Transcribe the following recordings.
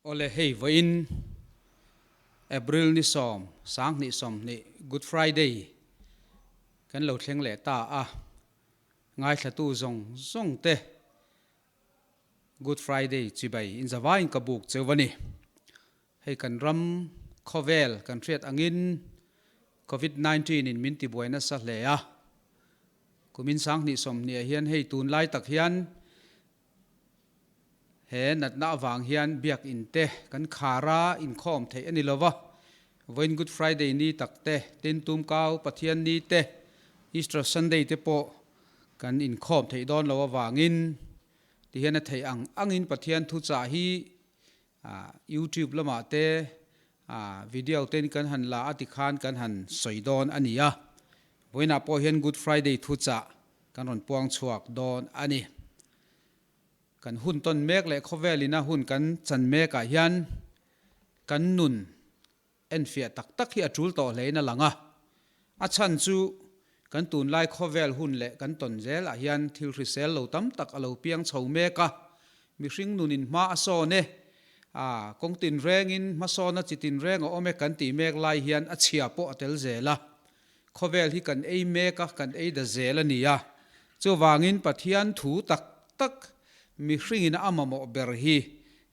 Awle hei vawiin April ni sawm, sanghnih sawmhnih Good Friday kan lo thleng leh ta a, ngaithlatu zawng zawng te Good Friday chibai inzavaiin ka buk cheu a ni. Hei kan ram khawvel kan hriat angin Covid 19 in min tibuai nasa hle a, kumin sanghnih sawmhnih ah hian hei tunlai tak hian He natna avang hian biakinn te kan khar a, inkhawm theih a ni lo va. Vawiin Good Friday ni tak te, Tin Tum Kau Pathian ni te, Easter Sunday te pawh kan inkhawm theih dawn lo avangin tihian a theih ang angin Pathian thuchah hi YouTube lamah te video ten kan han la a tikhan kan han sawi dawn a ni a. Vawiinah pawh hian Good Friday thuchah kan rawn puang chhuak dawn a ni. Kan hun tawn mek leh khawvel ina hun kan chan mekah hian kan nun enfiah tak tak hi a tul tawh hlein a lang a. A chhan chu kan tunlai khawvel hun leh kan tawn zelah hian thil hrisel lo tam tak a lo piang chho mek a. Mihring nunin hma a sawn e, a kawng tinrengin hmasawn a chi tinreng a awm e kan tih mek lai hian a chhia pawh a tel zel a. Khawvel hi kan ei mek a, kan ei da zel a ni a. Chuvangin Pathian thu tak tak mihringin a mamawh ber hi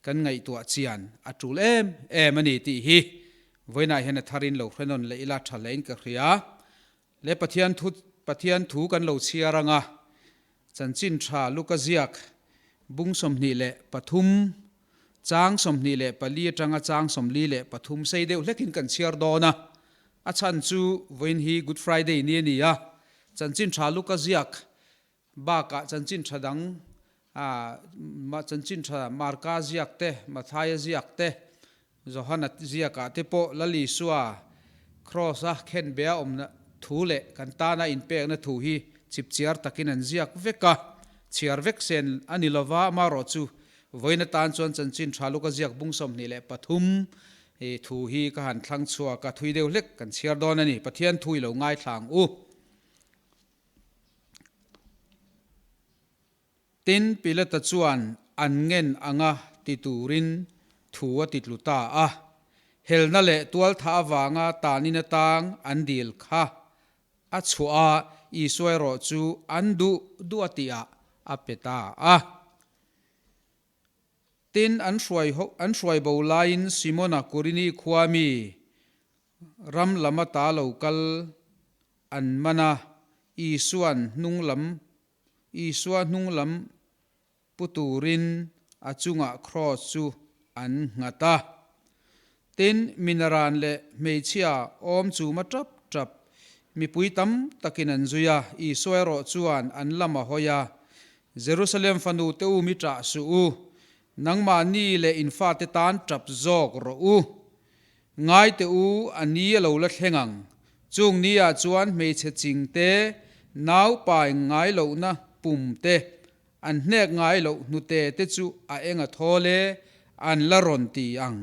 kan ngaihtuah chian a tul em em a ni tih hi vawiinah hian a tharin lo hrenawn leh ila tha hlein ka hria. Le Pathian thu Pathian thu kan lo chhiar anga chanchin tha Luka ziak bung 23 chang 24 atanga chang 43 sei deuh hlekin kan chhiar dawn a. A chhan chu vawiin hi Good Friday ni a ni a, chanchin tha Luka ziak bakah chanchin tha dang chanchin tha Marka ziak te, Mathaia ziak te, Johana ziakah te pawh Lal Isua Kraws a khenbeh a awmna thu leh kan tana inpekna thu hi chipchiar takin an ziak vek a, chhiar vek sen a ni lova, amaherawhchu vawiin atan chuan chanchin tha Luka ziak bung 23 I thu hi ka han thlang chhuak a, thui deuh hlek kan chhiar dawn a ni. Pathian thu i lo ngaithla ang u. Tin, Pilata chuan an ngen anga ti turin thu a ti tlu ta a. Helna leh tualthah avanga tanin atang an dil kha a chhuah a, Isua erawh chu an duh duh a tihah a pe ta a. Tin, an hruai an hruai bo laiin Simona Kurini khua mi ram lam ata lo kal an man a, Isua'n hnung lam Isua hnung lam pu turin a chungah kraws chu an nghat a. Tin, minaran leh hmeichhia awm chuma tap tap mipui tam takin an zui a, Isua erawh chuan an lam a hawi a, Jerusalem fanu te u mi ṭah suh u, nangmahni leh in fate tan ṭap zawk rawh u. Ngai teh u, a ni a lo la thleng ang. Chung ni ah chuan hmeichhe ching te, naupai ngai lohna pum te, An hnek ngai loh hnute te chu a eng a thawl e, an la rawn ti ang.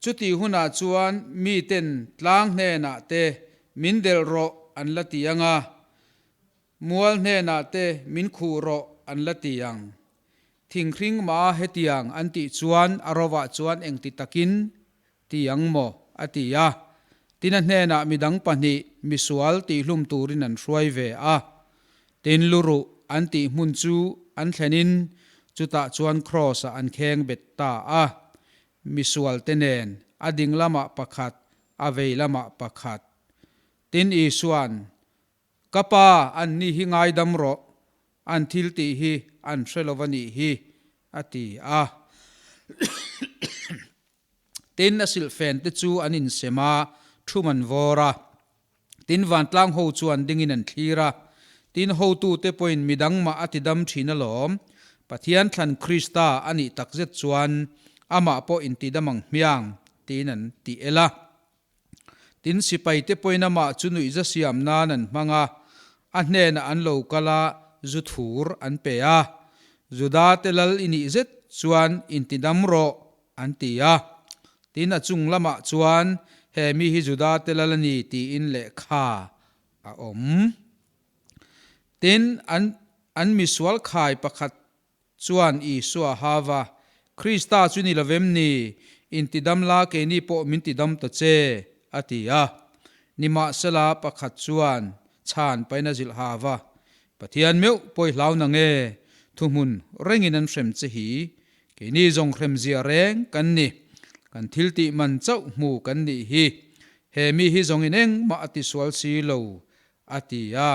Chuti hunah chuan miten tlang hnenah te min delh rawh an la ti ang a, mual hnenah te min khuh rawh an la ti ang. Thinghring mah hetiang an tih chuan a rovah chuan engti takin Ti ang maw? a ti a. Tina hnenah midang pahnih misual tihhlum turin an hruai ve a. Tin luruh an tih hmun chu an thlenin chutah chuan Kraws-ah an kheng bet ta a. Misualte nen a ding lamah pakhat, a vei lamah pakhat. Tin Isua'n, Ka pa, an ni hi ngaidam rawh, an thil tih hi an hre lo va nih hi, a ti a. Tin, a silhfen te chu an insem a, thum an vawr a. Tin, vantlang ho chuan dingin an thlir a. Tin, hotute pawhin midang mah a tidam thin alawm. Pathian thlan Krista a nih takzet chuan amah pawh intidam ang hmiang, tiin an ti el a. Tin, sipaite pawhin amah chu nuihza siam nan an hmang a, a hnenah an lo kal a, zu thur an pe a. Judate lal i nih zet chuan intidam rawh, an ti a. Tin, a chung lamah chuan, He mi hi Judate lal a ni, tiin lehkha a awm. Tin, an an misual khai pakhat chuan Isua hava. Krista chu ni lovem ni? Intidam la keini pawh min tidam ta che, a ti a. Nimahsela pakhat chuan chhan pain a zilh ha va, Pathian meuh pawi hlau na nge? Thuhmun rengin an hrem che hi. Keini zawng hremzia reng kan ni. Kan thil tih man chauh hmu kan nih hi. He mi hi zawngin engmah a tisual si lo, a ti a.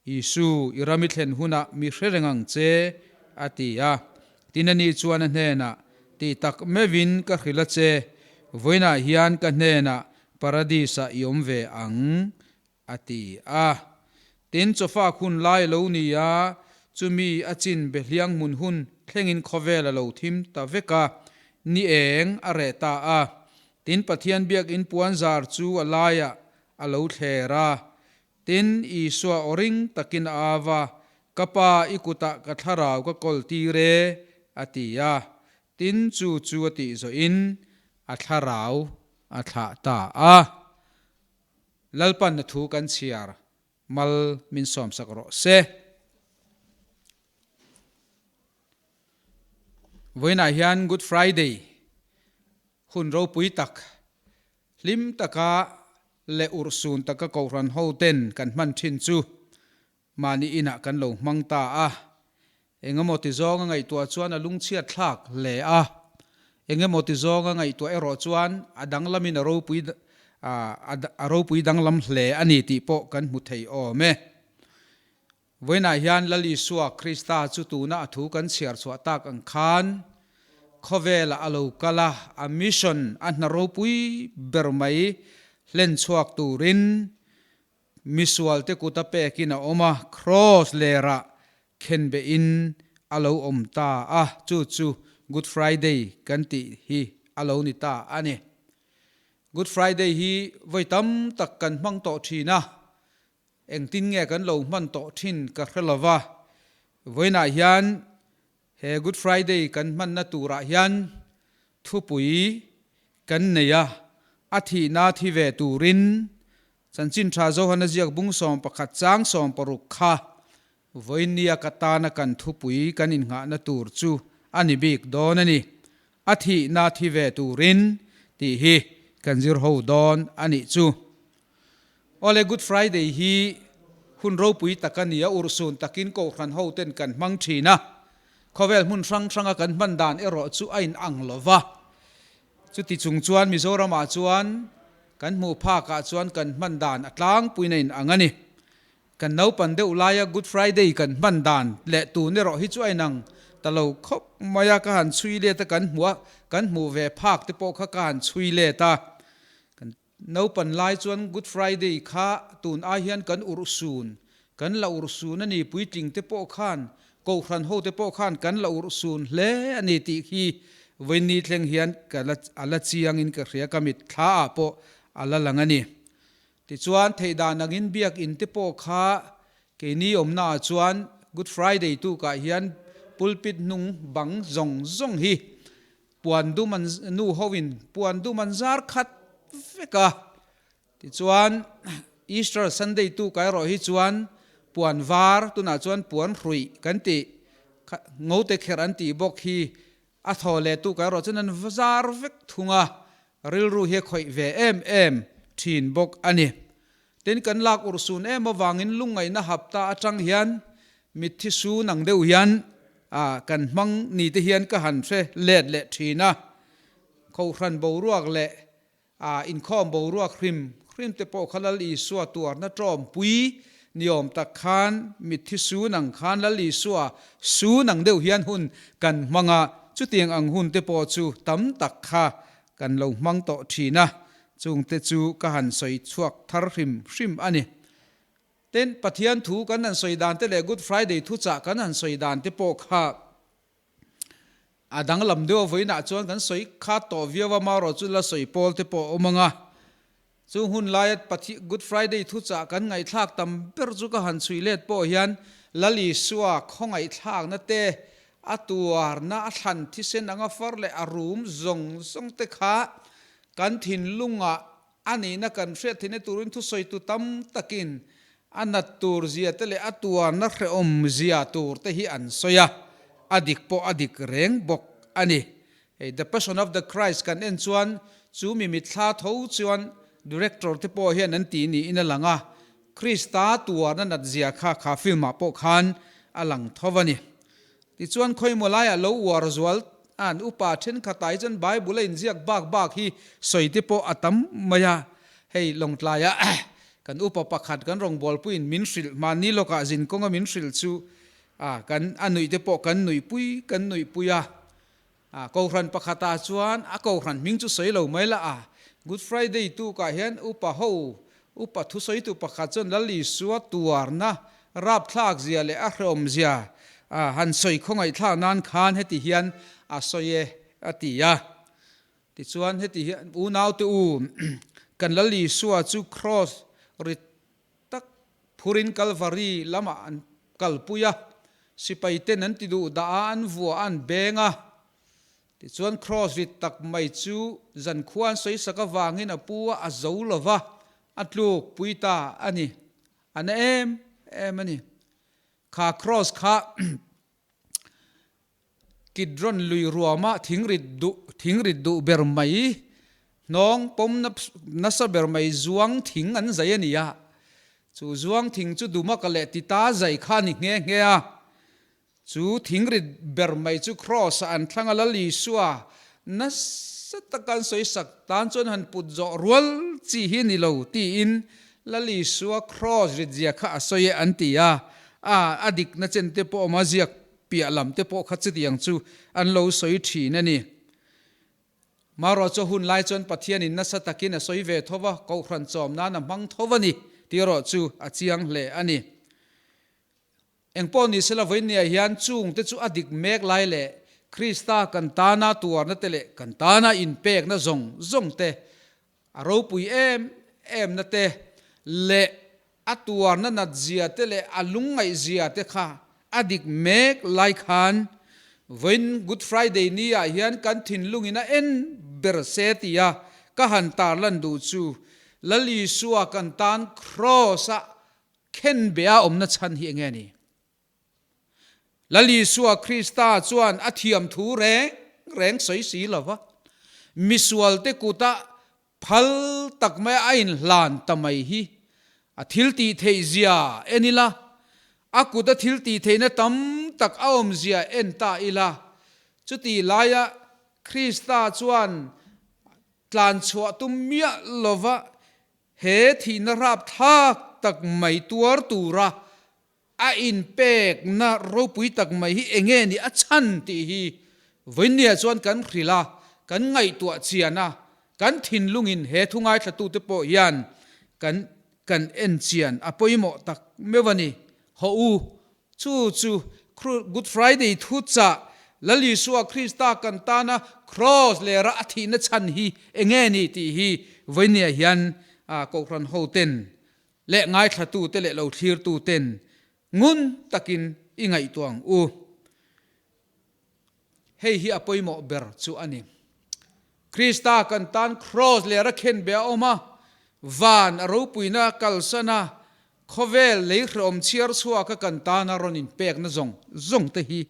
Isu, i ram i thlen hunah mi hre reng ang che, a ti a. Tin ani chuan a hnenah, Tih tak meuhin ka hrilh a che, vawiinah hian ka hnenah Paradis-ah i awm ve ang, a ti a. Tin chawfak hun lai lo ni a, chumi a chin behliang hmun hun thlengin khawvel a lo thim ta vek a, ni eng a reh ta a. Tin Pathian biakinn puanzar chu a laiah a lo thler a. Tin, Isua aw ring takin a au a, Ka Pa, i kutah ka thlarau ka kawl tir e, a ti a. Tin, chu chu a tih zawhin a thlarau a thlah ta a. Lalpan a thu kan chhiar mal min sawmsak rawh se. Vawiinah hian Good Friday hun ropui tak Hlim taka leh urhsun taka Kohhran hoten kan hman thin chu mahni inah kan lo hmang ta a. Engemaw ti zawnga ngaihtuah chuan a lungchhiat thlak hle a. Engemaw ti zawnga ngaihtuah erawh chuan a danglamin a ropui a ropui danglam hle a ni tih pawh kan hmu thei awm e. Vawiinah hian Lal Isua Krista chu tuna a thu kan chhiar chhuah tak ang khan khawvelah a lo kal a, a mission, a hna ropui ber mai hlen chhuak turin misualte kuta pekin a awm a, Kraws lerah khenbehin a lo awm ta a, chu chu Good Friday kan tih hi a lo ni ta a ni. Good Friday hi vawi tam tak kan hmang tawh thin a, Engtin nge kan lo hman tawh thin ka hre lo va, vawiinah hian he Good Friday kan hmanna turah hian thupui kan nei a, a thihna thi ve turin Chanchin Tha Johana ziak bung 11 chang 60 kha vawiinnia ka tana kan thupui kan innghahna tur chu a ni bik dawn a ni. A thihna thi ve turin tih hi kan zir ho dawn a nih chu. Awle Good Friday hi hun ropui tak a ni a, urhsun takin Kohhran hoten kan hmang thin a, khawvel hmun hrang hranga kan hman dan erawh chu a inang lo va. Chuti chung chuan Mizoramah chuan kan hmuh phakah chuan kan hman dan a tlangpuiin a inang a ni. Kan naupan deuh laia Good Friday kan hman dan leh tun erawh hi chu a inang ta lo khawp mai a, ka han chhui let a, kan hmuh a, kan hmuh ve phak te pawh kha ka han chhui let a. Naupan lai chuan Good Friday kha tun ai hian kan urhsun, kan la urhsun a ni, puitling te pawh khan, Kohhran ho te pawh khan kan la urhsun hle a ni tih khi vawiinni thleng hian ka la a la chiangin ka hria, ka mit thla ah pawh a la lang a ni. Tichuan theihdan angin biakinn te pawh kha keini awmna ah chuan Good Friday tukah hian pulpit hnung bang zawng zawng hi Puan dum an nu ho in puan dum an zar khat vek a, tichuan Easter Sunday tu ka erawh hi chuan puan var tunah chuan puan hruih kan tih ngote kherh an tih bawk hi a thaw leh tu ka erawh chuan an zar vek thung a, rilru hi a khawih ve em em thin bawk a ni. Tin kan lak urhsun em avangin lungngaihna hapta atang hian mitthi su nang deuh hian kan hmang ni te hian ka han hre let leh thin a. Kohhran boruak leh inkhawm boruak hrim hrim te pawh kha Lal Isua tuarna tawmpui ni awm tak khan mitthi su nang khan Lal Isua su nang deuh hian hun kan hmang a, chutiang ang hun te pawh chu tam tak kha kan lo hmang tawh thin a, chungte chu ka han sawi chhuak thar hrim hrim a ni. Tin, Pathian thu kan han sawi dan te leh Good Friday thuchah kan han sawi dan te pawh kha a danglam deuh a, vawiinah chuan kan sawi khat tawh viau a, marawh chu la sawi pawl te pawh a awm ang a. Chung hun laia Good Friday thuchah kan ngaihthlak tam ber chu ka han chhui let pawh hian Lal Isua khawngaihthlakna te, a tuarna, a thlan thisen anga far leh a rum zawng zawng te kha kan thinlungah a nihna kan hriat theihna turin thusawitu tam takin a nat tur zia te leh a tuarna hrehawm zia tur te hi an sawi a, a dik pawh a dik reng bawk a ni. Hei The Passion of the Christ kan en chuan chu mi mitthla tho chuan director te pawh hian an tih niin a lang a, Krista tuarna nat zia kha kha film ah pawh khan a lang tho a ni. Tichuan khawimaw laiah lo uar zual an upa thenkhatah hi chuan Bible a inziak bak bak hi sawi te pawh a tam mai a, hei Lawngtlaiah kan upa pakhat kan rawngbawlpuiin min hrilh hmanni lawkah zinkawnga min hrilh chu a kan a nuih te pawh kan nuihpui kan nuihpui a. A Kohhran pakhatah chuan a Kohhran hming chu sawi lo mai la a, Good Friday tukah hian upa ho, upa thusawitu pakhat chuan Lal Isua tuarna rapthlak zia leh a hrehawm zia a han sawi khawngaihthlak nan khan heti hian a sawi e a ti a. Tichuan heti hian unaute u, kan Lal Isua chu Kraws rit tak phurin Kalvari lamah an kalpui a, sipaiten an ti duh dah a, an vuah a, an beng a. Tichuan Kraws rit tak mai chu zankhua an sawi sak avangin a pu a, a zo lo va, a tluk pui ta a ni. A na em em a ni. Kha Kraws kha Kidron lui ruama thingrit duh thingrit duh ber mai, hnawng pawm nasa ber mai zuang thing an zai a ni a. Chu zuang thing chu Dumaka leh Tita zai kha a ni nghe nghe a. Chu thingrit ber mai chu Kraws-ah an thlang a, Lal Isua nasa taka an sawi sak tan chuan han put zawh rual chi hi a ni lo tiin Lal Isua Kraws ritzia kha a sawi e an ti a. A, a dikna chen te pawh awm a ziak Piah lam te pawh kha chutiang chu an lo sawi thin a ni. Marawh chu hun lai chuan Pathianin nasa takin a sawi ve tho va, Kohhran chawm nan a hmang tho a ni tih erawh chu a chiang hle a ni. Engpawh ni sela vawinia hian chung te chu a dik mek lai leh Krista kan tana tuarna te leh kan tana inpekna zawng zawng te A ropui em em na te leh a tuarna nat zia te leh a lungngaih zia te kha a dik mek lai khan vawiin Good Friday ni ah hian kan thinlungin a en ber se tia ka han tarlan duh chu Lal Isua kan tan Kraws a khenbeh a awmna chhan hi enge ni? Lal Isua Krista chuan a thiam thu reng reng sawi si lo va, misualte kuta phal tak mai a inhlan ta mai hi a thil tih theih zia en ila, a kuta thil tih theihna tam tak a awm zia en ta ila, chuti laia Krista chuan tlan chhuah tum miah lova he thihna rapthlak tak mai tuar tura A inpekna ropui tak mai hi enge ni a chhan tih hi vawinia chuan kan hrilh a, kan ngaihtuah chian a, kan thinlungin he thu ngaithlatute pawh hian kan kan en chian a pawimawh tak meuh a ni. Hawh u, chu chu Good Friday thuchah Lal Isua Krista kan tana Kraws lera a thihna chhan hi enge ni tih hi vawinia hian Kohhran hoten leh ngaithlatute leh lo thlirtuten ngun takin i ngaihtuah ang u. Hei hi a pawimawh ber chu a ni. Krista kan tan kraws leh rakhenbe a awm a, van a ropuina kalsan a, khawvel lei hrehawm chhiar chhuaka kan tana rawn inpekna zawng zawng te hi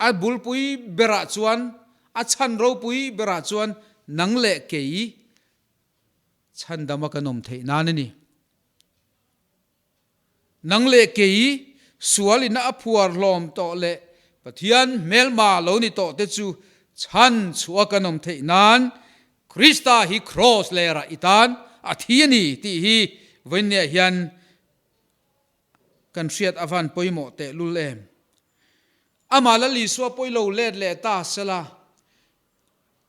a bulpui berah chuan, a chhan ropui berah chuan nang leh kei Chhandama kan awm theih nan a ni. Nang leh kei sual ina a phuar hlawm tawh leh Pathian hmelma lo ni tawh te chu chhan chhuah kan awm theih nan Krista hi kraws lerah i tan a thi a ni tih hi vawiinniah hian kan hriat avan pawimawh tehlul em. Amah Lal Isua pawilo let leh ta sela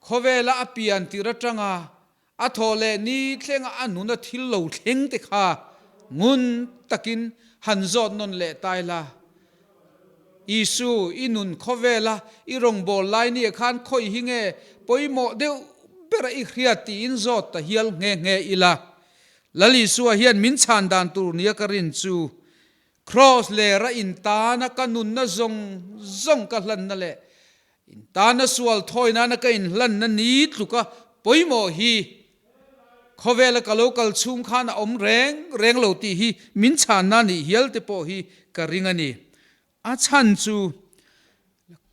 Khawvela a pian tir atanga a thawh leh ni thlenga a nuna thil lo thleng te kha ngun takin han zawt nawn leh ta ila. Isu, i nun khawvela i rawngbâwl lai nia khan khawi hi nge pawimawh deuh bera i hriat tiin zawt ta hial nghe nghe ila. Lal Isua hian min chhan dan tur nia ka rin chu Kraws lera intana ka nunna zawng zawng ka hlanna leh Intana sual thawi nana ka inhlanna ni tluka pawimawh hi khawvela ka lo kal chhung khan a awm reng reng lo tih hi min chhanna nih hial te pawh hi ka ring a ni. A chhan chu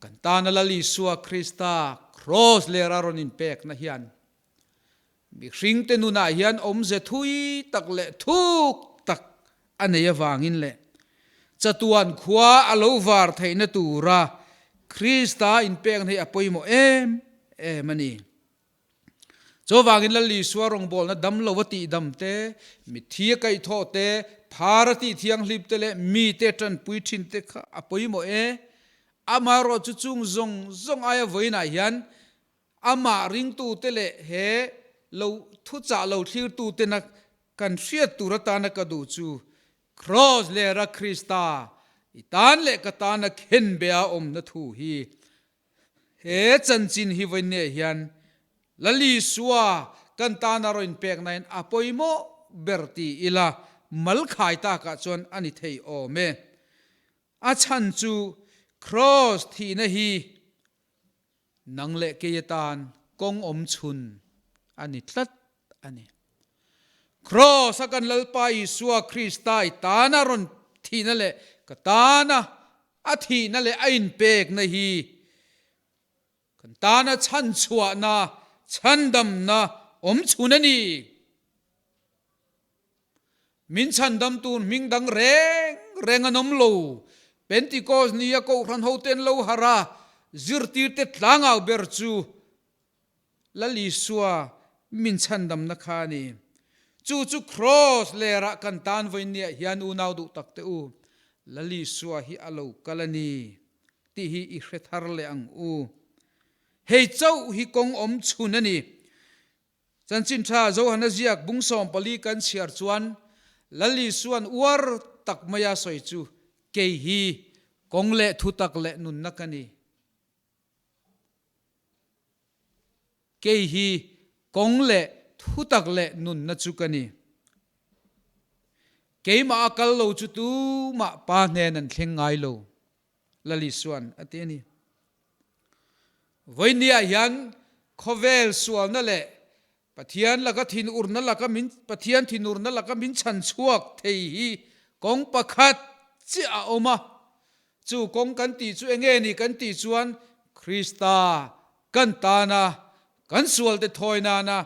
kan tana Lal Isua Krista. Kraws lera rawn inpekna hian mihringte nunah hian awmze thui tak leh thuk tak a nei avangin leh chatuan khua a lo var theihna tura Krista inpekna hi a pawimawh em em a ni. Chuvangin Lal Isua rawngbawlna dam lo a tihdam te, mitthi a kaihthawh te, phar a tihthianghlim te leh mite tanpui thin te kha a pawimawh e. Amaherawh chu chung zawng zawng aia vawiinah hian amah ringtute leh he lo thuchah lo thlirtutena kan hriat tur atana ka duh chu Kraws lera Krista i tan leh ka tana khenbea awmna thu hi He chanchin hi vawiinniah hian Lal Isua kan tana rawn inpeknain a pawimawh ber ti ila mal khai takah chuan a ni thei awm e. A chhan chu Kraws thihna hi nang leh kei atan kawng awm chhun a ni tlat a ni. Kraws a kan Lalpa Isua Krista i tana rawn thihna leh ka tana A thihna leh a inpekna hi kan tana chhanchhuahna, chhandamna awm chhun a ni. Min chhandam tur hming dang reng reng an awm lo. Pentikos nia Kohhran hoten lo harh a, zirtirte tlangau ber chu Lal Isua min chhandamna kha a ni. Chu chu Kraws lerah kan tan vawiinniah hian unau duh tak teh u, Lal Isua hi a lo kal a ni tih hi i hre thar leh ang u. Hei chauh hi kawng awm chhun a ni. Chanchin tha Johana ziak bung 14 kan chhiar chuan Lal Isua'n uar tak maia sawi chu, Kei hi kawng leh thutak leh nunna ka ni. Kei hi kawng leh thutak leh nunna chu ka ni. Keimah a kal lo chu tumah Pa hnen an thleng ngai lo, Lal Isua'n a ti a ni. Vawinia hian khawvel sualna leh Pathian laka thinurna laka min Pathian thinurna laka min chhan chhuak thei hi kawng pakhat chiah a awm a. Chu kawng kan tih chu enge ni kan tih chuan Krista kan tana kan sualte thawi nana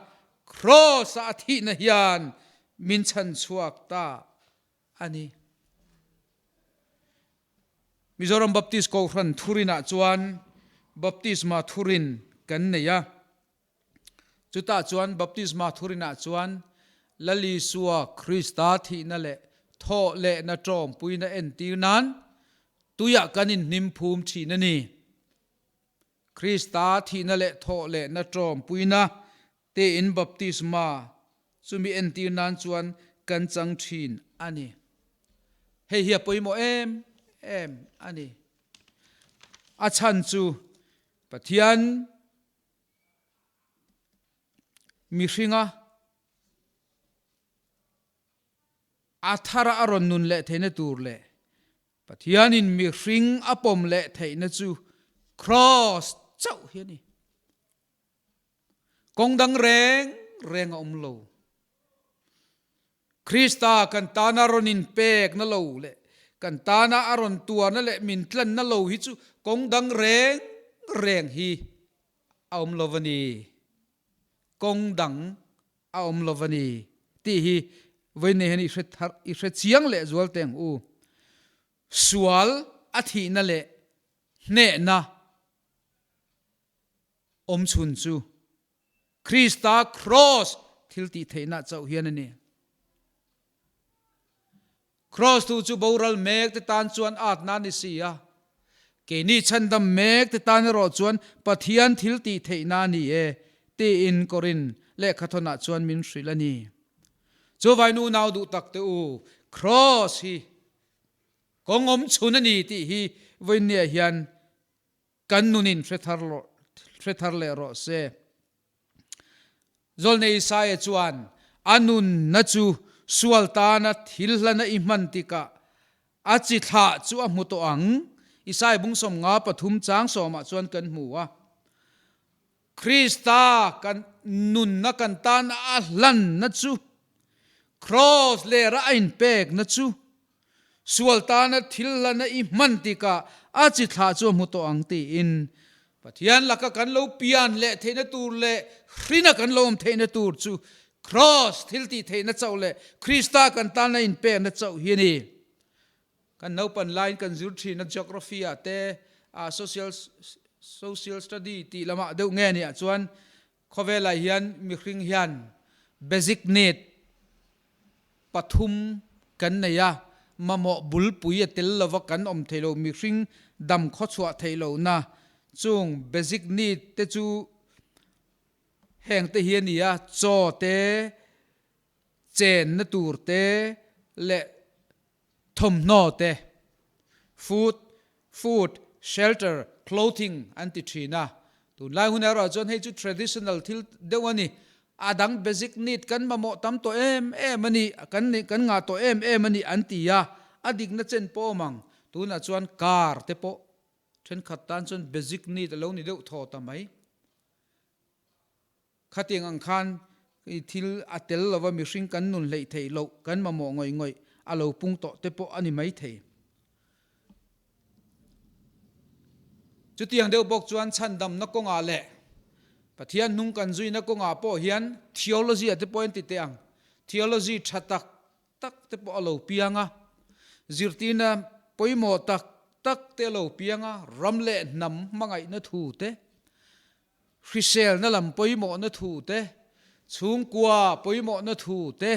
Kraws-a a thihna hian min chhan chhuak ta a ni. Mizoram Baptist Kohhran thurinah chuan Baptisma thurin kan nei a. Chutah chuan baptisma thurinah chuan Lal Isua Krista thihna leh thawh lehna ṭawmpuina entir nan tuiah kan inhnim phum ṭhin a ni. Krista thihna leh thawh lehna ṭawmpuina tein baptisma chumi entir nan chuan kan chang ṭhin a ni. Hei hi a pawimawh em em a ni. A chhan chu Pathian Mihringa a thara a rawn nun leh theihna tur leh Pathianin mihring a pawm leh theihna chu Kraws chauh hi a ni. Kawng dang reng reng a awm lo. Krista kan tana rawn inpekna lo leh kan tana a rawn tuarna leh min tlanna lo hi chu kawng dang reng reng hi a awm lo a ni, kawng dang a awm lo a ni tih hi vawiin hian i hre thar i hre chiang leh zual teh ang u. Sual a thihna leh hnehna awm chhun chu Krista Kraws thil tih theihna chauh hian a ni. Kraws thu chu boral mek te tan chuan atna a ni si a, keini chhandam mek te tan erawh chuan Pathian thil tih theihna a ni e, tiin Korin lehkhathawnah chuan min hrilh a ni. Chuvain unau duh tak te u, Kraws hi kawng awm chhun a ni tih hi vawiinniah hian Kan nunin hre thar hre thar leh rawh se. Zawlnei Isaia chuan a nunna chu sual tana thil hlana i hman tikah a chi thlah chu a hmu tawh ang. Isaia bung 53 chang sawmah chuan kan hmu a. Krista kan nunna kan tana a hlanna chu Kraws lera a inpekna chu Sual tana thil hlana i hman tikah a chi thlah chu a hmu tawh ang tiin. Pathian laka kan lo pian leh theihna tur leh hrina kan lo awm theihna tur chu Kraws thiltih theihna chauh leh Krista kan tana inpekna chauh hi a ni. Kan naupan laiin kan zir thin a Geography ah te ah Social Social Study tih lamah deuh nge nih ah chuan khawvelah hian mihring hian basic need pathum kan nei a, mamawh bulpui a tel lova kan awm thei lo, mihring dam khawchhuah theih lohna chung basic need te chu heng te hi a ni a, chaw te, chenna tur te leh thawmhnaw te, food, food, shelter, clothing an ti thin a. Tunlai hun erawh chuan hei chu traditional thil deuh a ni. A dang basic need kan mamawh tam tawh em em a ni, kan kan ngah tawh em em a ni an ti a, a dikna chen pawh awm ang. Tunah chuan car te pawh thenkhat tan chuan basic need a lo ni deuh thaw ta mai. Khatiang ang khan i thil a tel lova mihring kan nun hleih theih loh kan mamawh ngawih ngawih a lo pung tawh te pawh a ni mai thei. Chutiang deuh bawk chuan chhandamna kawngah leh Pathian hnung kan zuina kawngah pawh hian theology a te pawh an ti teh ang. Theology tha tak tak te pawh a lo piang a, zirtirna pawimawh tak tak te a lo piang a, ram leh hnam hmangaihna thu te, Hriselna lam pawimawhna thu te, chhungkua pawimawhna thu te,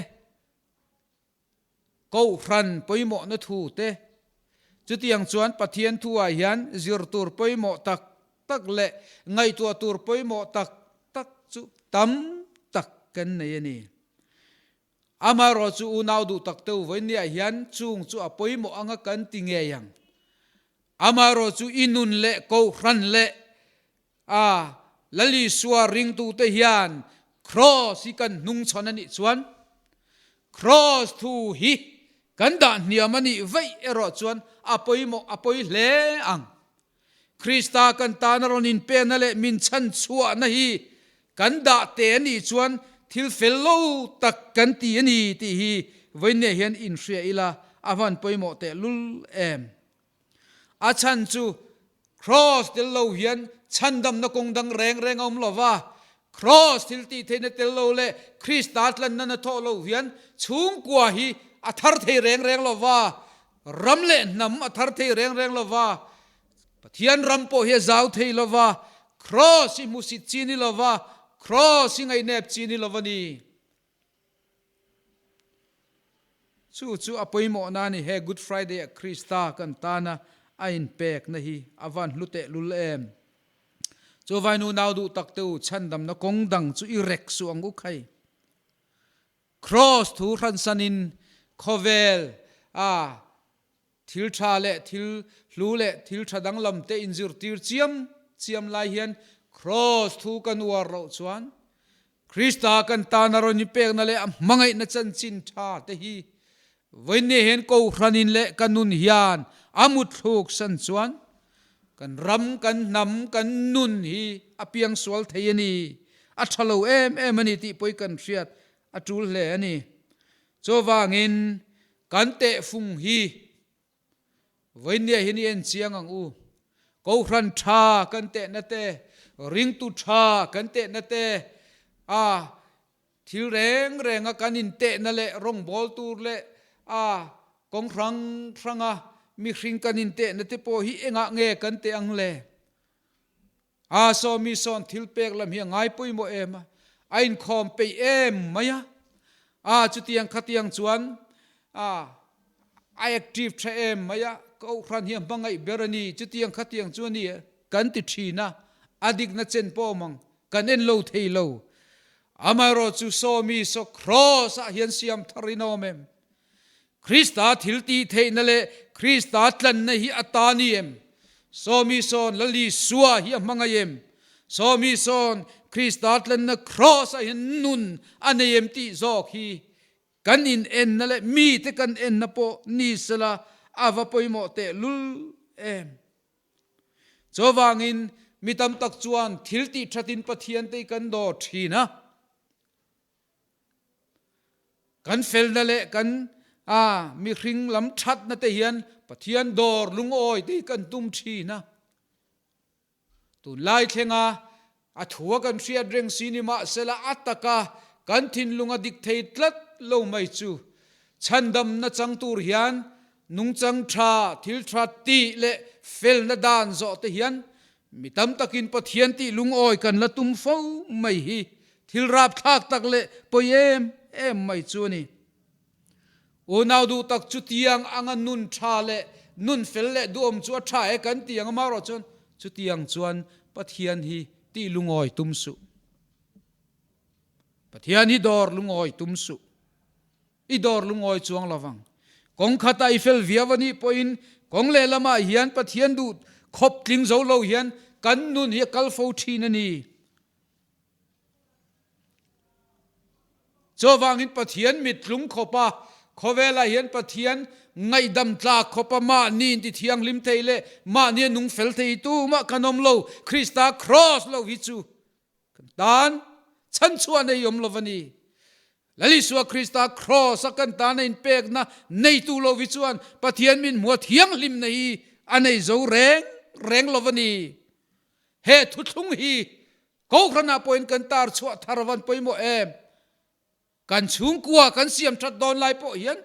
kohhran pawimawhna thu te, chutiang chuan Pathian thuah hian zir tur pawimawh tak tak leh ngaihtuah tur pawimawh tak tak chu tam tak kan nei a ni. Amaherawh chu unau duh tak te u vawinia hian chung chu a pawimawh anga kan ti ngei ang. Amaherawh chu i nun leh kohhran leh A Lal Isua ringtute hian Kraws hi kan hnungchhawn a nih chuan Kraws thu hi kan dah hniam a nih vaih erawh chuan a pawimawh a pawi hle ang. Krista kan tana rawn inpekna leh min chhanchhuahna hi kan dah te a nih chuan thil fel lo tak kan ti a ni tih hi vawiinne hian inhria ila a van pawimawh tehlul em. A chhan chu Kraws tel lo hian chhandamna kawng dang reng reng a awm lo va, Kraws thil tih theihna tel lo leh Krista tlanna na thawh lo hian chhungkua hi a thar thei reng reng lo va, ram leh hnam a thar thei reng reng lo va, Pathian ram pawh hi a zau thei lo va, Kraws hi hmusit chi ni lo va, Kraws hi ngaihnep chi ni lo va ni. Chu chu a pawimawhna a ni. He Good Friday ah Krista kan tana a inpekna hi a van hlu tehlul em? Chu vainu nau duh tak te u, chhandamna kawng dang chu i rek suh ang u khai. Kraws thu hransanin khawvel a thil tha leh thil hlu leh thil tha danglam te inzirtir chiam chiam lai hian Kraws thu kan uar loh chuan Krista kan tana rawn inpekna leh a hmangaihna chanchin tha te hi vawiinne hian Kohhranin leh ka nun hian a mutthluk san chuan kan ram, kan hnam, kan nun hi a piangsual thei a ni, a tha lo em em a ni tih pawh hi kan hriat a tul hle a ni. Chuvangin Kan tehfung hi vawinia hian i en chiang ang u. Kohhran tha kan tehna te, ringtu tha kan tehna te, a thil reng renga kan intehna leh rawngbawl tur leh a kawng hrang hranga mihring kan intehna te pawh hi engah nge kan teh ang le? A sawmi sawn thil pek lam hi a ngai pawimawh em a, a inkhawm peih em mai a. A chutiang khatiang chuan a a active tha em mai a, Kohhran hi a hmangaih ber a ni, chutiang khatiang chu a ni kan ti thin a, a dikna chen pawh awm ang, kan en lo thei lo. Amaherawh chu sawmi saw Kraws ah hian siam thar in a awm em? Krista thil tih theihna leh Krista tlanna hi a ta ni em? Sawmi sawn Lal Isua hi a hmangaih em? Sawmi sawn Krista tlanna Kraws ah hian nun a nei em tih zawk hi kan in enna leh mite kan enna pawh ni sela a va pawimawh tehlul em? Chuvangin mi tam tak chuan thil tih thatin Pathian te hi kan dawr thin a. Kan felna leh kan a mihring lam thatna te hian Pathian dawr lungawi te hi kan tum thin a. Tunlai thlenga a thua kan hriat reng si ni mahsela a taka kan thinlung a dik thei tlat lo mai chu chhandamna chang tur hian nungchang tha, thil tha tih leh felna dan zawh te hian mi tam takin Pathian tih lungawi kan la tum fo mai hi thil rapthlak tak leh pawi em em mai chu a ni. Unau duh tak chutiang anga nun tha leh nun fel leh duhawm chu a tha e kan ti ang amaherawh chuan chutiang chuan Pathian hi tih lungawi tum suh. Pathian hi dawr lungawi tum suh. I dawr lungawi chuang lovang. Kawng khatah i fel viau a nih pawhin kawng lehlamah hian Pathian duh khawp tling zo lo hian kan nun hi a kal fo thin a ni. Chuvangin Pathian mittlung khawpa khawvelah hian Pathian ngaihdam tlak khawpa mahni inti thianghlim thei leh mahni a nung fel thei tumah kan awm lo, Krista Kraws lo hi chu kan tan chhanchhuah nei awm lo a ni. Lal Isua Krista Kraws a kan tan a inpekna neitu lo hi chuan Pathian min hmua thianghlimna hi a nei zo reng reng lo a ni. He thuthlung hi Kohhranah pawhin kan tar chhuah thar van pawimawh em? Kan chhungkua kan siam that dawn lai pawh hian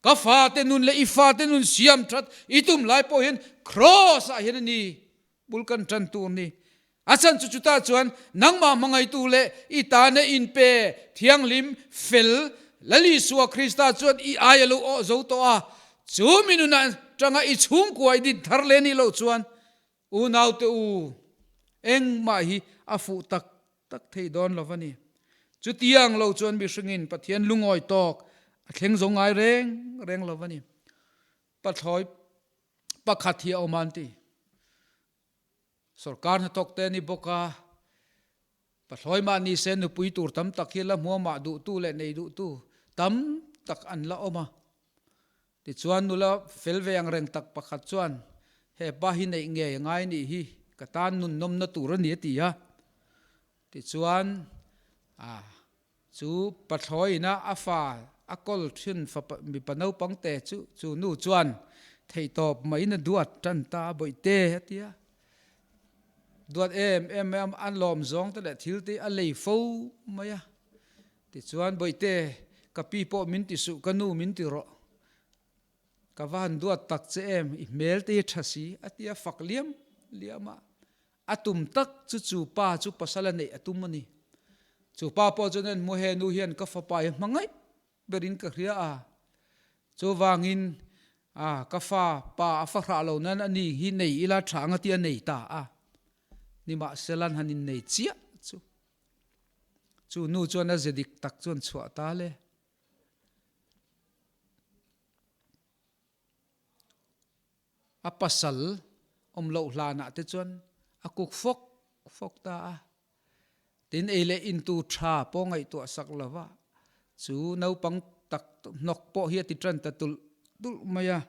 ka fate nun leh i fate nun siam that i tum lai pawh hian cross ah hian a ni bul kan tan tur ni. A chan chu chutah chuan nangmah hmangaitu leh i tana inpe thianghlim fel Lal Isua Krista chuan i ai a lo awh zo tawh a, chu mi nunah tanga i chhungkua i din thar leh nih loh chuan Unaute u, engmah hi a fuh tak tak thei dawn lo va ni. Chutiang lo chuan mihringin Pathian lungawi tawk a thleng zo ngai reng reng lo va ni. Pathlawi pakhat hi a awm a an ti. Sorkar hnathawk te a ni bawk a, pathlawi mah ni se nupui tur tam tak hi la hmuamah duhtu leh nei duhtu tam tak an la awm a. Tichuan nula fel ve ang reng tak pakhat chuan, He pa hi neih ngei a ngai nih hi, ka tan nun nawmna tur a ni a ti a. Tichuan a chu pathlawiina a fa a kawl thin fapa mipa naupang te chu chu nu chuan theihtawp maiin a duat tan ta a bawihte a ti a. Duat em em mai a, an lawm zawng te leh thil te a lei fo mai a. Tichuan, Bawihte, ka pi pawh min ti suh, ka nu min ti rawh. Ka va han duat tak che em, i hmel te hi tha si, a ti a, fak liam liam a. A tum tak chu chu pa chu pasal a neih a tum a ni. Chu pa pawh chuan en hmu he nu hian ka fapa hi hma ngaih berin ka hria a. Chuvangin, a, ka fa pa a fa hrah lo nan a ni hi nei ila tha ang a ti a nei ta a. Nimahsela an han innei chiah chu. Chu nu chuan a ze dik tak chuan chhuah ta le. A pasal awm loh hlanah te chuan a kuk fawk fawk ta a. Tin ei leh in tur tha pawh ngaihtuah sak lo va, chu naupang tak hnawk pawh hi a ti tan ta tulh tulh mai a.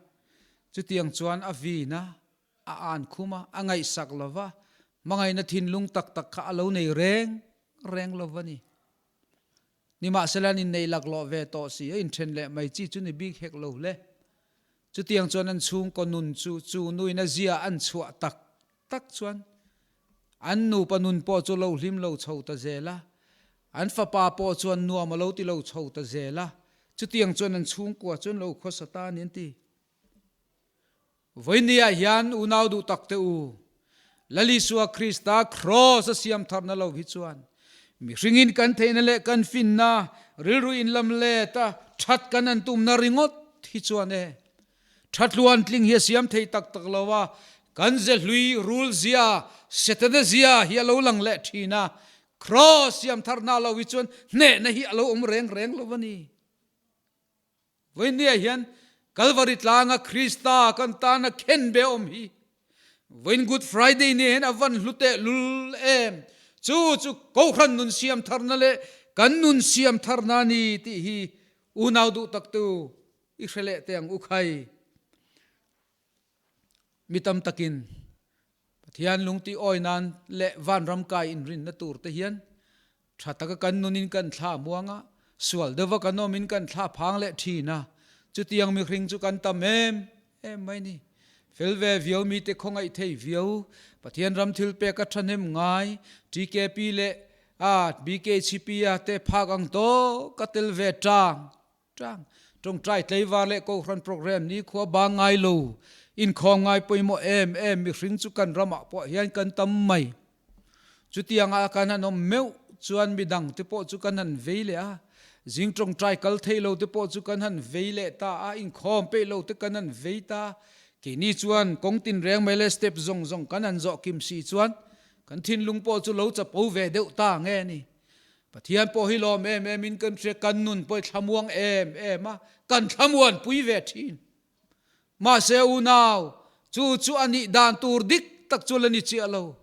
Chutiang chuan a vin a, A an khum a, a ngaihsak lo va, hmangaihna thinlung tak tak kha a lo nei reng reng lo va ni. Nimahsela an inneih laklawh ve tawh si a, inthen leh mai chi chu ni bik hek lo hle. Chutiang chuan an chhungkaw nun chu chu nuin a zia an chhuah tak tak chuan an nupa nun pawh chu lo hlim lo chho ta zel a, an fapa pawh chuan nuam a lo ti lo chho ta zel a, chutiang chuan an chhungkua chuan lo khawsa ta a ni an ti. Vawinia hian unau duh tak te u, Lal Isua Krista Kraws a siam tharna lo hi chuan mihringin kan theihna leh kan finna, rilru inlam let a that kan an tumna ringawt hi chuan e, thatluan tling hi a siam thei tak tak lo a, kan ze hlui rul zia, Setana zia hi a lo lang leh thin a, Kraws siam tharna lo hi chuan hnehna hi a lo awm reng reng lo a ni. Vawinia hian Kalvari tlanga Krista kan tana khen be awm hi vawiin Good Friday ni hian a van hlu teh lul em? Chu chu Kohhran nun siam tharna leh kan nun siam tharna a ni tih hi unau duh taktu i hre leh teh ang u khai. Mi tam takin Pathian lungti awi nan leh vanram kai inrinna tur te hian tha taka kan nunin kan thla muang a, sual deuha kan awmin kan thla phang leh thin a, chutiang mihring chu kan tam em em mai ni. Fel ve viau mite khawngaih thei viau, Pathian ram thil pek a thahnem ngai, TKP leh a BKHP a te phak ang tawk ka tel ve tang tang. Tawngtai tleivar leh Kohhran program ni khua bang ngai lo, inkhawm ngai pawimawh em em mihring chu kan ramah pawh hian kan tam mai. Chutianga kan han awm meuh chuan midang te pawh chu kan han vei leh a, zing tawngtai kal thei lo te pawh chu kan han vei leh ta a, inkhawm peih lo te kan han vei ta. Keini chuan kawng tinreng mai leh step zawng zawng kan han zawh kim si chuan kan thinlung pawh chu lo chapo ve deuh ta nge ni. Pathian pawh hi lawm em em in kan hria, kan nun pawh hi thlamuang em em a, kan thlamuan pui ve thin. Mahse unau, chu chu a nih dan tur dik tak chu la ni chiah lo.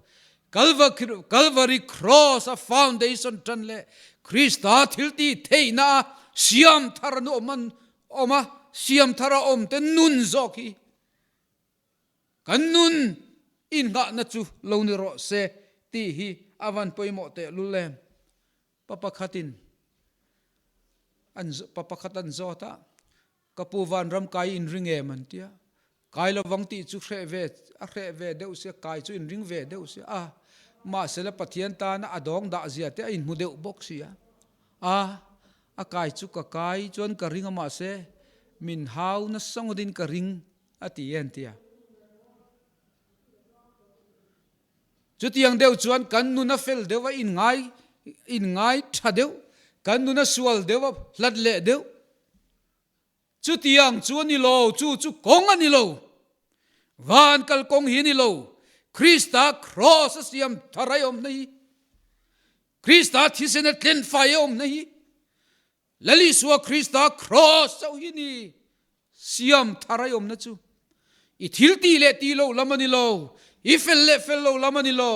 Calvary Cross a foundation tan leh Krista thiltih theihna a siam thar an awm an awm a, siam thar a awm te nun zawk hi kan nun inghahna chu lo ni rawh se tih hi a van pawimawh tehlul em. Pa pakhatin an pa pakhat an zawt a, Ka pu vanram kai in ring em an tia, kai lovang tih chu hreh ve a hreh ve deuh sia, kai chu in ring ve deuh sia a, mahsela Pathian tana a dawng dah zia te a inhmu deuh bawk sia a, a kai chu ka kai chuan ka ring a mahse min hau nasa ngawtin ka ring a ti e an tia. Chutiang deuh chuan kan nun a fel deuh a inngai inngai tha deuh, kan nun a sual deuh a hlat leh deuh. Chutiang chu a ni lo, chu chu kawng a ni lo. Van kal kawng hi a ni lo. Krista kraws a siam thar a awmna hi, Krista thisen a tlenfai a awmna hi, Lal Isua Krista kraws chauh hi ni siam thar a awmna chu. I thil tih leh tih loh lam a ni lo, i fel leh fel lo lam a ni lo.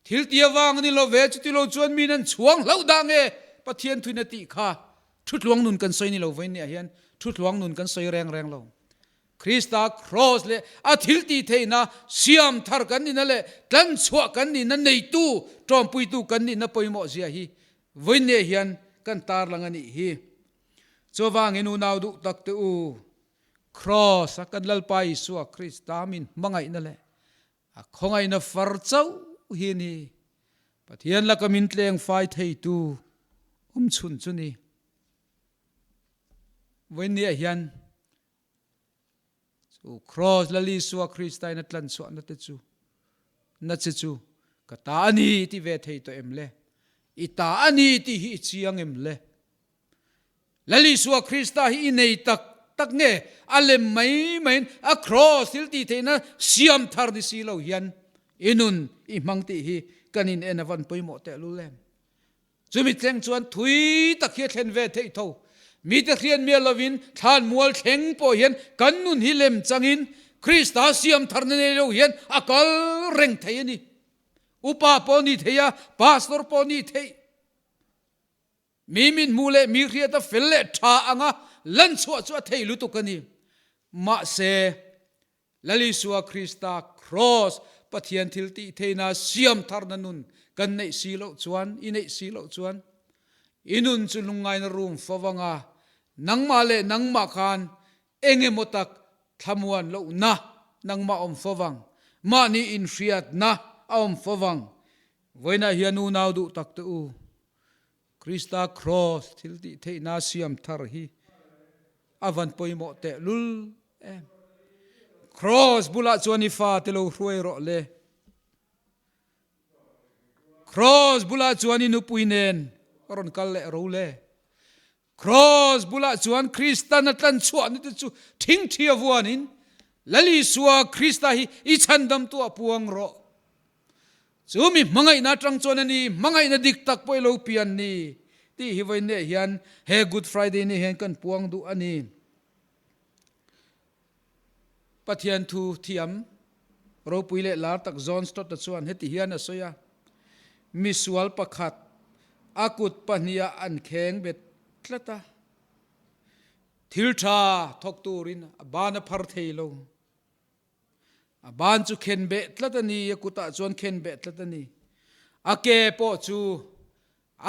Thil tih avang a ni lo ve, chuti lo chuan min an chhuang hlauh dah nge Pathian thuin a tih kha. Thutluang nun kan sawi ni lo vawiin niah hian thutluang nun kan sawi reng reng lo. Krista kraws leh a thil tih theihna siam thar kan nihna leh tlanchhuah kan nihna neitu, tawmpuitu kan nihna pawimawh zia hi Vawiinne hian kan tarlang a nih hi. Chuvangin unau duh tak te u, Kraws a kan Lalpa Isua Krista min hmangaihna leh a khawngaihna far chauh hi ni Pathian laka min tleng fai theitu awmchhun chu ni. Vawiinne hian Chu Kraws Lal Isua Krista in a tlan chhuahna te chu na che chu ka ta a ni ti ve thei tawh em le? I ta a ni tih hi i chiang em le? Lal Isua Krista hi i nei tak tak nge a lem mai maiin a kraws thil tih theihna siam thar ni si lo hian i nun i hmang tih hi kan in en a van pawimawh tehlul em? Chumi thleng chuan thui tak hi a thlen ve theih tho. Mite hriat miah lovin thlan mual thleng pawh hian kan nun hi lem changin Krista siam tharna nei lo hian a kal reng thei a ni. Upa pawh ni thei a, pastor pawh ni theih. Mi min hmuh leh mi hriata fel leh tha anga lan chhuah chu a thei lutuk a ni. Mahse, Lal Isua Krista Kraws Pathian thil tih theihna siam tharna nun kan neih si loh chuan, i neih si loh chuan, i nun chu lungngaina rum fo anga nangmah leh nangmah khan eng emaw tak thlamuan lohna nangmah awm fo vang, mahni inhriatna a awm fo vang. Vawiinah hian unau duh tak te u, Krista Kraws thil tih theihna siam thar hi a van pawimawh tehlul em. Kraws bulah chuan i fate lo hruai rawh le. Kraws bulah chuan i nupui nen rawn kal leh ro le. Kraws bulah chuan Kristan a tlan chhuahna te chu thingthi a vuanin Lal Isua Krista hi i chhandamtu ah puang rawh. Chu mi hmangaihna atang chuan a ni, hmangaihna dik tak pawh i lo pian ni tih hi vawiin neh hian he Good Friday ni hian kan puang duh a ni. Pathian thu thiam ropui leh lar tak John Stott-a chuan heti hian a sawi a, Misual pakhat a kut pahniha an kheng bet tlat a, thil tha thawk turin a ban a phar thei lo. A ban chu khen beh tlat a ni, a kutah chuan khen beh tlat a ni. A ke pawh chu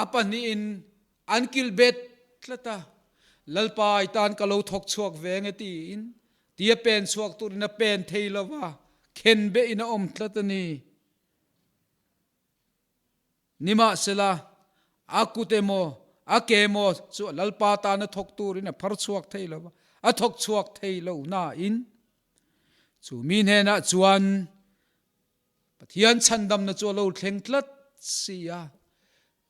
a pahnihin an kilh bet tlat a, Lalpa i tan ka lo thawk chhuak ve nge tiin. Tia pen chhuak turin a pen thei lo va, khenbeh in a awm tlat a ni. Nimahsela, a kut emaw, a ke emaw chu a Lalpa tana thawk turin a phar chhuak thei lo va, a thawk chhuak thei lo nain chu mi hnenah chuan Pathian chhandamna chu a lo thleng tlat si a.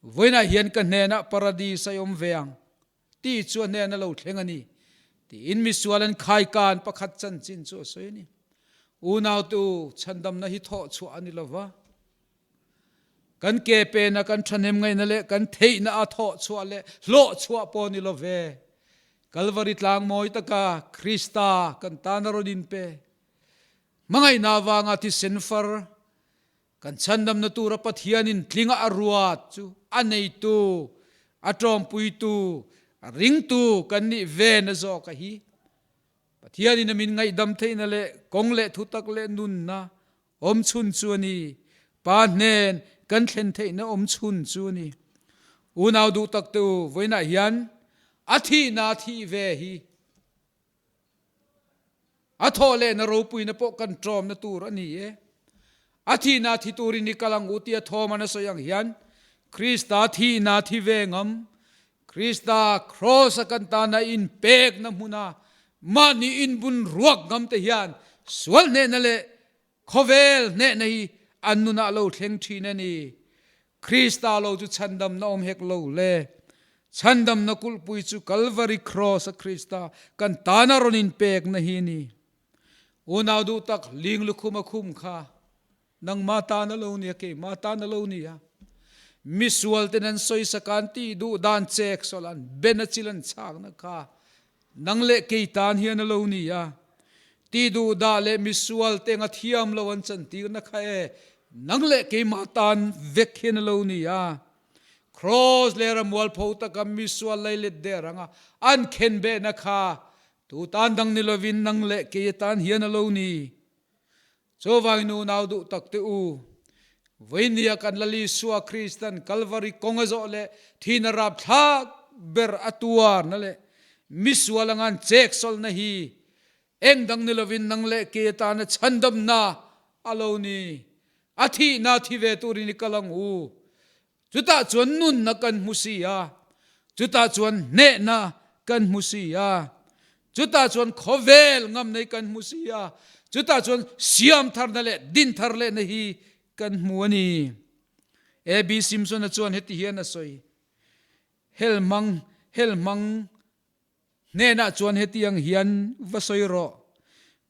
Vawiinah hian ka hnenah Paradis a awm ve ang tih chu a hnen a lo thleng a ni tiin misual an khaikan pakhat chanchin chu a sawi a ni. Unautu chhandamna hi thawh chhuah a ni lo va, kan ke pena kan thahnem ngaihna leh kan theihna a thawh chhuah leh hlawh chhuah pawh ni lo ve. Kalvari tlang mawi taka Krista kan tan a rawn inpe. Hmangaihna avanga thisen far Kan chhandamna tura Pathianin tlinga a ruat chu a neitu, a ṭawmpuitu, a ringtu kan nih ve na zawk a hi. Pathianin a min ngaihdam theihna leh kawng leh thutak leh nunna awmchhun chu a ni. Pa hnen kan thlen theihna awmchhun chu a ni. Unau duh tak te u, vawiinah hian a thihna a thih ve hi A thawh lehna ropuina pawh kan ṭawmna tur a ni e. A thihna thi turin i kal ang u tia thawm an a sawi ang hian Krista thihna thi ve ngam, Krista Kraws-a kan tana inpekna hmuna mahni inbun ruak ngam te hian sual hnehna leh Khawvel hnehna hi an nunah lo thleng thin a ni. Krista lo chu chhandamna awm hek lo le. Chhandamna kulhpui chu Kalvari Kraws a Krista kan tana rawn inpekna hi a ni. Unau duh tak ling lukhum a khum kha nangma tan a lo ni a, keima tan a lo ni a. Misual ten an sawisa kan tih duh dan chek sawlh an ben a chil an chakna kha Nang leh kei tan hian a lo ni a, ti duhdah leh misual te anga thiam lo an chantirna kha e, nang leh keimah tan vek hian a lo ni a. Kraws leh ramualpho taka misual leilet der anga an khenbehna kha tu tan dang ni lovin nang leh kei atan hian a lo ni. Chuvangin unau duh tak te u, vawinia kan Lal Isua Kristan Kalvari kawng a zawh leh thihna rapthlak ber a tuarna leh misual anga an cheksawlhna hi eng dang ni lovin nang leh kei atana chhandamna a lo ni. A thihna thi ve turin i kal ang u. Chutah chuan nunna kan hmu si a, chutah chuan hnehna kan hmu si a, chutah chuan khawvel ngamna hi kan hmu si a, chutah chuan siam tharna leh din thar lehna hi kan hmu a ni. A.B. Simpson-a chuan heti hian a sawi, Hel hmang, hel hmang hnenah chuan hetiang hian va sawi rawh,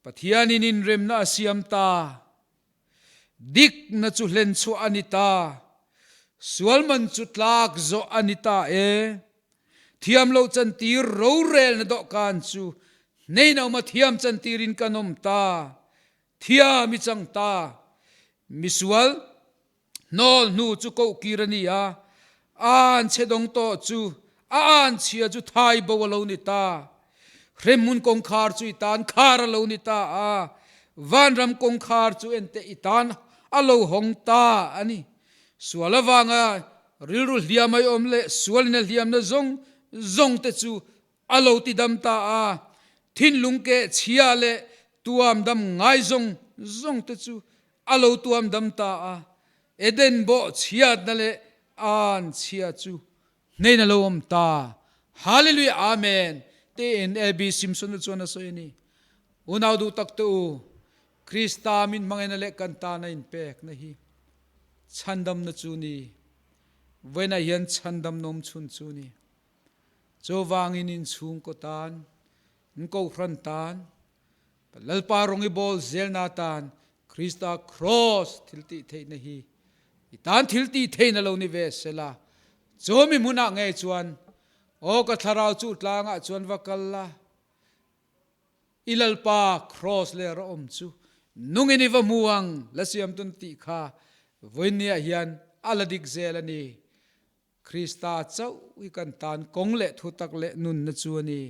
Pathianin inremna a siam ta, dikna chu hlenchhuah a ni ta, sual man chu tlak zawh a ni ta e. Thiam loh chantir rorelna dawhkan chu hneinawma thiam chantirin kan awm ta, thiam i chang ta. Misual Hnawl hnu chu kohkir a ni a, a anchhe dawng tawh chu a anchhia chu thai bo a lo ni ta. Hremhmun kawngkhar chu i tan khar a lo ni ta a, vanram kawngkhar chu enteh i tan a lo hawng ta a ni. Sual avanga rilru hliam ai awm leh sualin a hliamna zawng zawng te chu A lo ti dam ta a, thinlung keh chhia leh tuam dam ngai zawng zawng te chu a lo tuam dam ta a, Eden bawh chhiatna leh aan chhia chu hnein a lo awm ta. Hallelujah Amen tiin AB Simpson-a chuan a sawi a ni. Unau duh tak te u, Krista min hmangaihna leh kan tana inpekna hi chhandamna chu ni. Vawiinah hian chhandamna awm chhun chu ni. Chuvangin inchhungkaw tan, in kohhran tan, Lalpa rawng i bawl zelna tan Krista Kraws thiltih theihna hi i tan thiltih theihna lo ni ve sela. Chu mi hmunah ngei chuan, Aw ka thlarau chu tlangah chuan va kal la, i Lalpa Kraws leh rawh awm chu nungin i va hmu ang, la siam tun tih kha vawiinniah hian a la dik zel a ni. Krista chauh hi kan tan kawng leh thutak leh nunna chu a ni.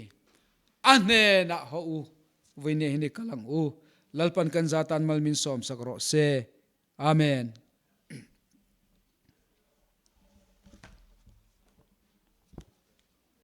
A hnenah haw u, vawinia hi ni kal ang u. Lalpan kan zatan mal min sawmsak rawh se. Amen.